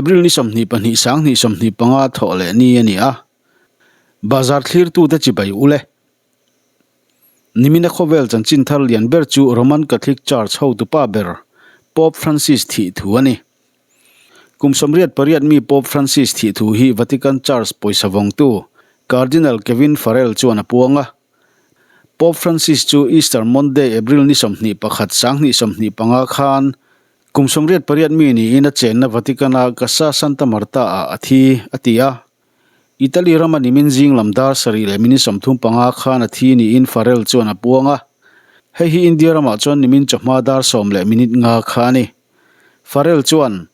April ni 22 2025 thawh leh ni a ni a. Bazar thlirtute chibai ule. Nimina khawvel chanchin thar lian ber chu Roman Catholic Church hotupa ber Pope Francis thih thu a ni. Kum 88 mi Pope Francis thih thu hi Vatican Church pawisa vawngtu Cardinal Kevin Farrell chuan a puang a. Pope Francis chu Easter Monday April ni 21 2025 khan Kum 88 mi niin a chenna Vatican-a Casa Santa Marta-ah a thi, a ti a. Italy rama nimin zing lam dar sarih leh minute 35 khan a thi niin Farrell chuan a puang a. Hei hi India ramah chuan nimin chawhma dar sawm leh minute nga kha a ni. Farrell chuan,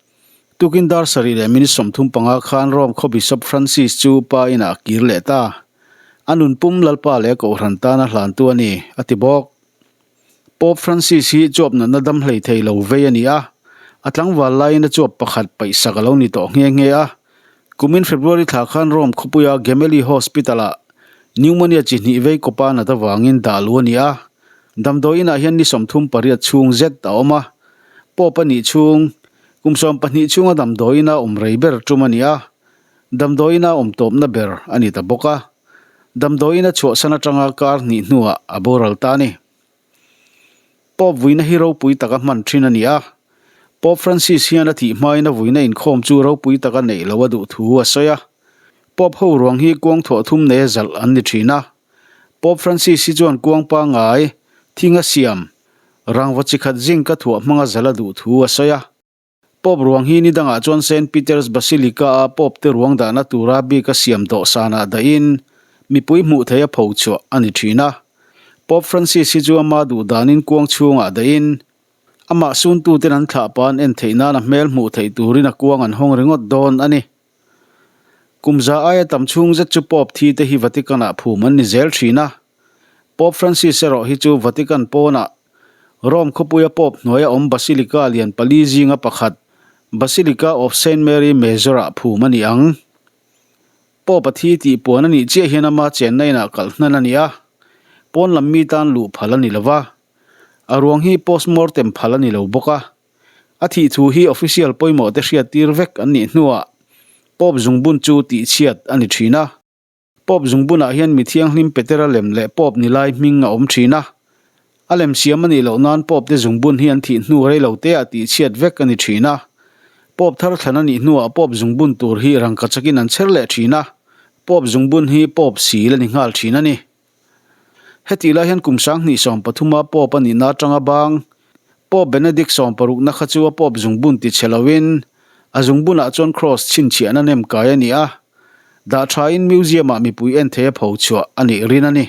Tukin dar sarih leh minute 35 khan Rome khaw Bishop Francis chu pa inah a kir leh ta. A nunpum Lalpa leh Kohhran tana hlantu a ni, a ti bawk. Pope Francis hi chuap natna dam hlei thei lo vei a ni a, a tlangval laiin a chuap pakhat paihsak a lo ni tawh nghe nghe a. Kumin February thla khan Rome khawpuia Gemelli Hospital-ah pneumonia chi hnih vei kawpa nat avangin dah luh a ni a, damdawi inah hian ni 38 chhung zet a awm a. Pope a nih chhung, kum 12 chhunga damdawi ina awm rei ber tum a ni a, damdawi ina awm tawpna ber a ni ta bawk a. Damdawiin a chhuahsan atanga kar hnih hnuah a boral ta a ni. Pope vuina hi ropui taka hman thin a ni a. Pope Francis hian a thih hmain a vuina inkhawm chu ropui taka neih loh a duh thu a sawi a. Pope ho ruang hi kuang thuah thum nei a zalh an ni thin a. Pope Francis hi chuan kuang pangngai, thinga siam, rangva chi khat zinc a thuah hmanga zalh a duh thu a sawi a. Pope ruang hi ni dangah chuan Saint Peter's Basilica-a Pope te ruang dahna tura bik a siam dawhsanah dahin mipui hmuh theih a pho chhuah a ni thin a. Pope Francis hi chu ama duh danin kuang chhungah dahin amah suntuten an thlah pah an en theih nan a hmel hmuh theih turin a kuang an hawng ringawt dawn a ni. Kum za aia tam chhung zet chu Pope thi te hi Vatican-ah phum an ni zel thin a. Pope Francis erawh hi chu Vatican pawnah Rome khawpuia Pope hnuaia awm Basilica lian pali zinga pakhat, Basilica of Saint Mary Major-ah phum a ni ang. Pope a thi tih puan a nih chiah hian ama chenna inah kalh hnan a ni a, pawn lam mi tan luh phal a ni lo va, a ruang hi post-mortem phal a ni lo bawk a. A thih thu hi official pawimawh te hriattir vek an nih hnuah Pope zungbun chu tihchhiat a ni thin a. Pope zungbunah hian mi thianghlim Petera lem leh Pope ni lai hming a awm thin a. A lem siam a nih loh nan Pope te zungbun hi an thih hnu rei lo teah tihchhiat vek a ni thin a. Pope thar thlan a nih hnuah Pope zungbun tur hi rangka chakin an chher leh thin a. Pope zungbun hi Pope sil a ni nghal thin a ni. Hetih lai hian kum 2013 a Pope a nihna atanga bang Pope Benedict 60na kha chu a Pope zungbun ti chhe loin a zungbunah chuan Cross chhinchhiahna nem kai a ni a, dah thain Museum-ah mipui en thei a pho chhuah a nih rin a ni.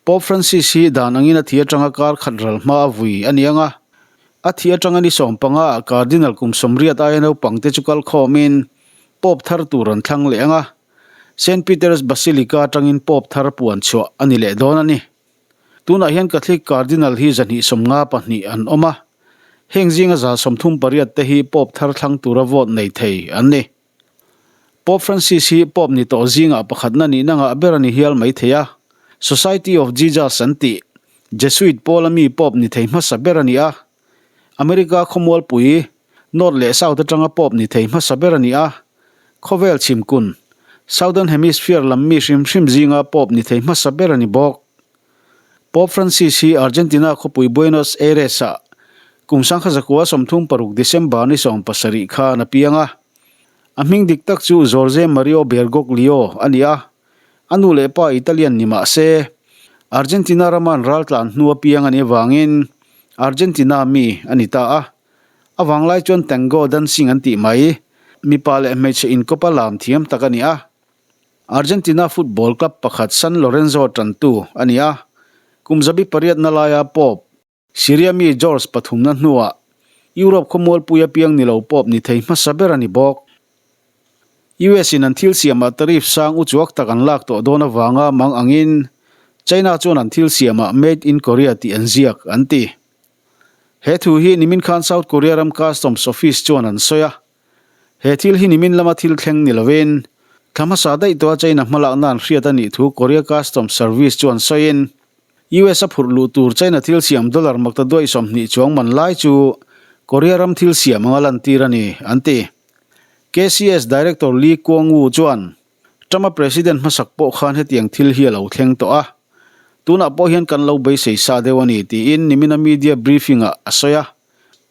Pope Francis hi dan angin a thi atanga kar khat ral hma a vui a ni ang a, a thi atanga ni 15 ah Cardinal kum 80 aia naupangte chu kal khawmin Pope thar tur an thlang leh ang a, Saint Peter's Basilica atangin Pope thar puan chhuah a ni leh dawn a ni. Tunah hian Catholic Cardinal hi 252 an awm a, heng zinga 138 te hi Pope thar thlang tura vote nei thei an ni. Pope Francis hi Pope ni tawh zingah pakhatna nihna ngah ber a ni hial mai thei a, Society of Jesus an tih, Jesuit pawla mi Pope ni thei hmasa ber a ni a, America khawmualpui, North leh South atanga Pope ni thei hmasa ber a ni a, khawvel chhimkun, Southern Hemisphere lam mi hrim hrim zinga Pope ni thei hmasa ber a ni bawk. Pope Francis hi Argentina khawpui Buenos Aires-ah kum 1936 December ni 17 khan a piang a. A hming dik tak chu Jorge Mario Bergoglio a ni a, a nu leh pa Italian ni mah se, Argentina rama an raltlan hnu a piang a nih avangin Argentina mi a ni ta a. A vanglai chuan tango dancing an tih mai, mipa leh hmeichhe inkawpa lam thiam tak a ni a. Argentina football club pakhat San Lorenzo tantu a ni a, kum zabi pariatna laia Pope, Syria mi George pathumna hnuah Europe khawmualpui apiang ni lo Pope ni thei hmasa ber a ni bawk. US in an thil siamah tariff sang uchuak tak an lak tawh dawn avanga mang angin China chuan an thil siamah Made in Korea tih an ziak an ti. He thu hi nimin khan South Korea ram Customs Office chuan an sawi a. He thil hi nimin lama thil thleng ni lovin thla hmasa daih tawha China hmalakna an hriat a nih thu Korea Customs Service chuan sawiin US a phurh luh tur China thil siam dollar makta duai 20 chuang man lai chu Korea ram thil siam anga lantir a ni, an ti. KCS Director Lee Kuang-woo chuan, Trump-a President hmasak pawh khan hetiang thil hi a lo thleng tawh a, tunah pawh hian kan lo beisei sa deuh a ni, tiin nimina media briefing-ah a sawi a.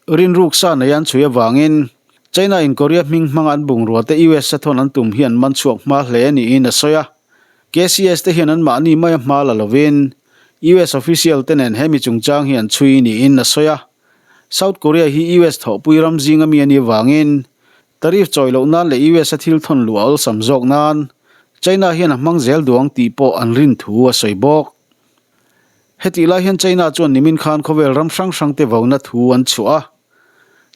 Rinruk sa nei an chhui avangin China-in Korea hming hmanga an bungrua te US a thawn an tum hi an man chhuak hma hle niin a sawi a. KCS te hian anmahni maia hma la lovin US official te nen hemi chungchang hi an chhui niin a sawi a. South Korea hi US thawhpui ram zinga mi a nih avangin tariff chawi loh nan leh US a thil thawn luh a awlsam zawk nan China hian a hmang zel duang tih pawh an rin thu a sawi bawk. Hetih lai hian China chuan nimin khan khawvel ram hrang hrang te vona thu an chhuah a.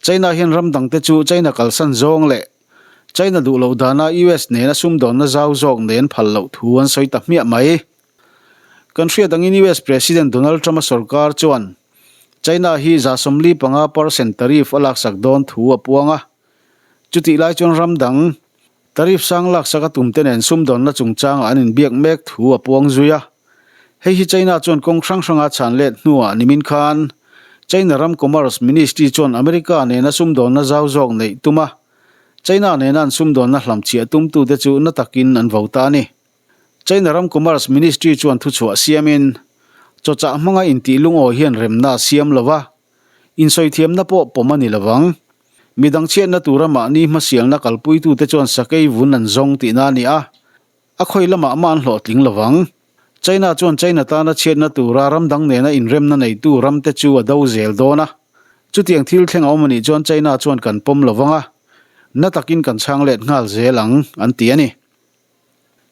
China hian ram dang te chu China kalsan zawng leh China duh loh dana US nena sumdawnna zau zawk nei an phal loh thu an sawi ta hmiah mai. Kan hriat angin US President Donald Trump-a sorkar chuan China hi 75 percent tariff a laksak dawn thu a puang a. Chutih lai chuan ram dang tariff sang laksak a tumte nen sumdawnna chungchangah an inbiak mek thu a puang zui a. Hei hi China chuan kawng hrang hranga chhan let hnuah nimin khan China ram Commerce Ministry chuan America nena sumdawnna zau zawk neih tum a, China nena an sumdawnna hlamchhiah tumtute chu na takin an vo ta a ni. China ram Commerce Ministry chuan thuchhuah siamin, Chawchah hmanga intih lungawi hian remna a siam lo va, insawithiamna pawh pawm a ni lo vang. Midang chhiatna tura mahni hmasialna kalpuitute chuan sakei vun an zawng tihna a ni a, a khawi lamah mah an hlawhtling lo vang. China chuan China tana chhiatna tura ram dang nena inremna neitu ramte chu a do zel dawn a, chutiang thil thleng a awm a nih chuan China chuan kan pawm lo vang a, na takin kan chhang let nghal zel ang, an ti a ni.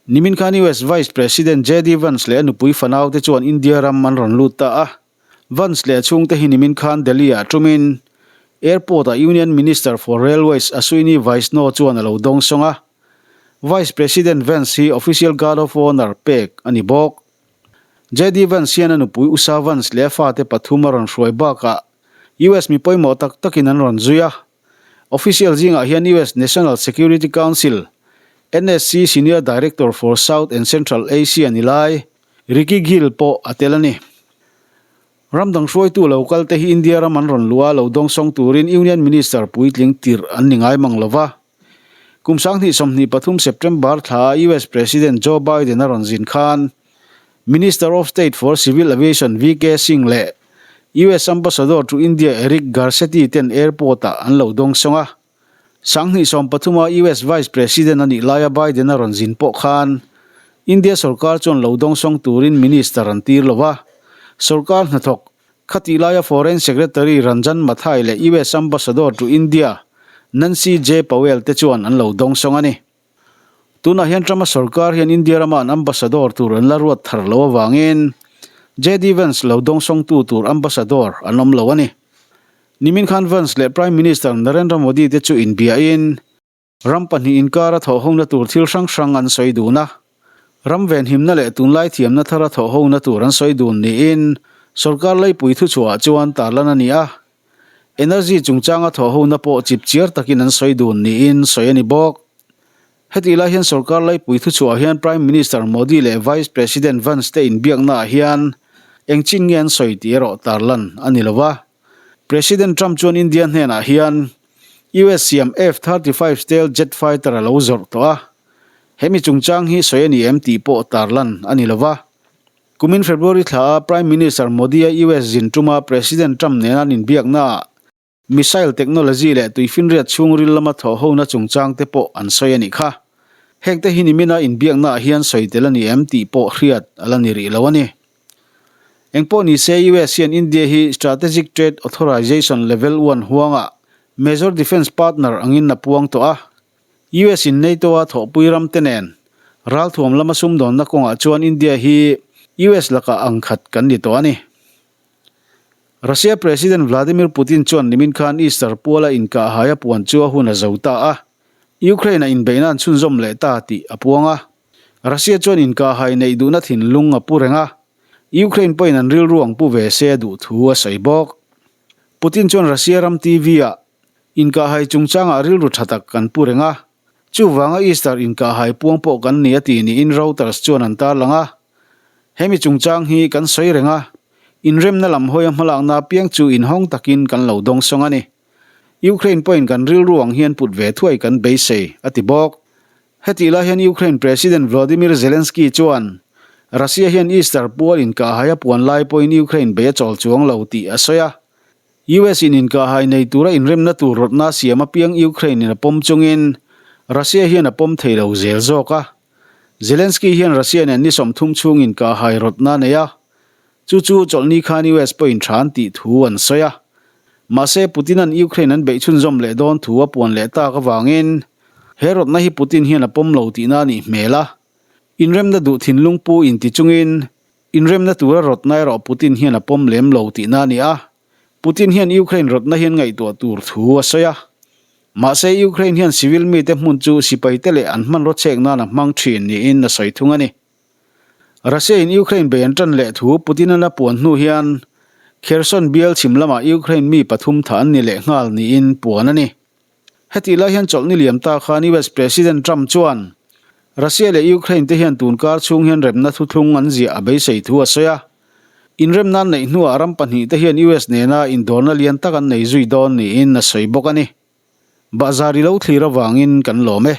Nimin khan US Vice President JD Vance leh a nupui fanaute chuan India ram an rawn lut ta a. Vance leh a chhungte hi nimin khan Delhi-ah tumin Airport-ah Union Minister for Railways Ashwini Vaishnaw chuan a lo dawngsawng a. Vice President Vance hi Official Guard of Honour pek a ni bawk. JD Vance hian a nupui Usha Vance leh a fate pathum a rawn hruai bakah US mi pawimawh tak takin an rawn zui a. Official zingah hian US National Security Council, NSC, Senior Director for South and Central Asia ni lai, Ricky Gill pawh a tel a ni. Ram dang hruaitu lo kal te hi India ram an rawn luh a, lo dawngsawng turin Union Minister puitling tirh an ni ngai mang lo va. Kum 2023 September thla a US President Joe Biden a rawn zin khan Minister of State for Civil Aviation VK Singh leh US Ambassador to India Eric Garcetti ten airport-ah an lo dawngsawng a. 2013 a US Vice President a nih laia Biden a rawn zin pawh khan India sorkar chuan lo dawngsawng turin minister an tir lo va, sorkar hnathawk khatih laia Foreign Secretary Ranjan Mathai leh US Ambassador to India Nancy J. Powell te chuan an lo dawngsawng a ni. Tunah hian Trump-a sorkar hian India rama an ambassador tur an la ruat thar lo avangin JD Vance lo dawngsawngtu tur ambassador an awm lo a ni. Nimin khan Vance leh Prime Minister Narendra Modi te chu inbiahin ram pahnih inkara thawhhona tur thil hrang hrang an sawi dun a. Ram venhimna leh tunlai thiamna thara thawhhona tur an sawi dun niin sorkar leipui thuchhuahah chuan tarlan a ni a. Energy chungchanga thawhhona pawh chipchiar takin an sawi dun niin sawi a ni bawk. Hetih lai hian sorkar laipui thuchhuah hian Prime Minister Modi leh Vice President Vance te inbiaknaah hian eng chin nge an sawi tih erawh tarlan a ni lo va. President Trump chuan India hnenah hian US siam F-35 stealth jet fighter a lo zawrh tawh a, hemi chungchang hi sawi a ni em tih pawh tarlan a ni lo va. Kumin February thla a Prime Minister Modi-a US zin tuma President Trump nena an inbiaknaah missile technology leh tuifinriat chhungril lama thawhhona chungchang te pawh an sawi a nih kha. Hengte hi nimina inbiaknaah hian sawi tel a ni em tih pawh hriat a la ni rih lo a ni. Engpawh ni se US hian India hi Strategic Trade Authorization Level One huangah Major Defence Partner angin a puang tawh a. US in NATO a thawhpui ram te nen ralthuam lama sumdawnna kawngah chuan India hi US lakah ang khat kan ni tawh a ni. Russia President Vladimir Putin chuan nimin khan Easter puala inkahhai a puan chu a hun a zo ta a, Ukraine a inbeihna an chhunzawm leh ta tih a puang a. Russia chuan inkahhai neih duhna thinlung a pu reng a, Ukraine pawhin an rilru ang pu ve se a duh thu a sawi bawk. Putin chuan Russia ram TV-ah Inkahhai chungchangah rilru tha tak kan pu reng a, chuvanga Easter inkahhai puang pawh kan ni a ti niin Reuters chuan an tarlang a. Hemi chungchang hi kan sawi reng a, inremna lam hawia hmalakna apiang chu inhawng takin kan lo dawngsawng a ni. Ukraine pawhin kan rilru ang hian put ve thuai kan beisei, a ti bawk. Hetih lai hian Ukraine President Volodymyr Zelensky chuan Russia hian Easter pual inkahhai a puan lai pawhin Ukraine bei a chawl chuang lo tih a sawi a. US in inkahhai nei tura inremna tur rawtna siam apiang Ukraine in a pawm chungin Russia hian a pawm thei lo zel zawk a. Zelensky hian Russia nen ni 30 chhung inkahhai rawtna a nei a, chu chu chawlhni khan US pawhin tha an tih thu an sawi a. Mahse, Putin-a'n Ukraine an beih chhunzawm leh dawn thu a puan leh tak avangin he rawtna hi Putin hian a pawm lo tihna a nih hmel a. Inremna duh thinlung pu inti chungin inremna tura rawtna erawh Putin hian a pawm lem lo tihna a ni a. Putin hian Ukraine rawtna hian ngaihtuah tur thu a sawi a. Mahse, Ukraine hian civil mite hmun chu sipaite leh an hmanraw chhek nan a hmang thin niin a sawi thung a ni. Russia-in Ukraine bei an tan leh thu Putin-a la puan hnu hian Kherson bial chhim lamah Ukraine mi pathum thah an ni leh nghal niin puan a ni. Hetih lai hian chawlhni liam ta khan US President Trump chuan Russia leh Ukraine te hian tun kar chhung hian remna thuthlung an ziah a beisei thu a sawi a. Inremna an neih hnuah ram pahnih te hian US nena indawrna lian tak an nei zui dawn niin a sawi bawk a ni. Bahzar i lo thlir avangin kan lawm e.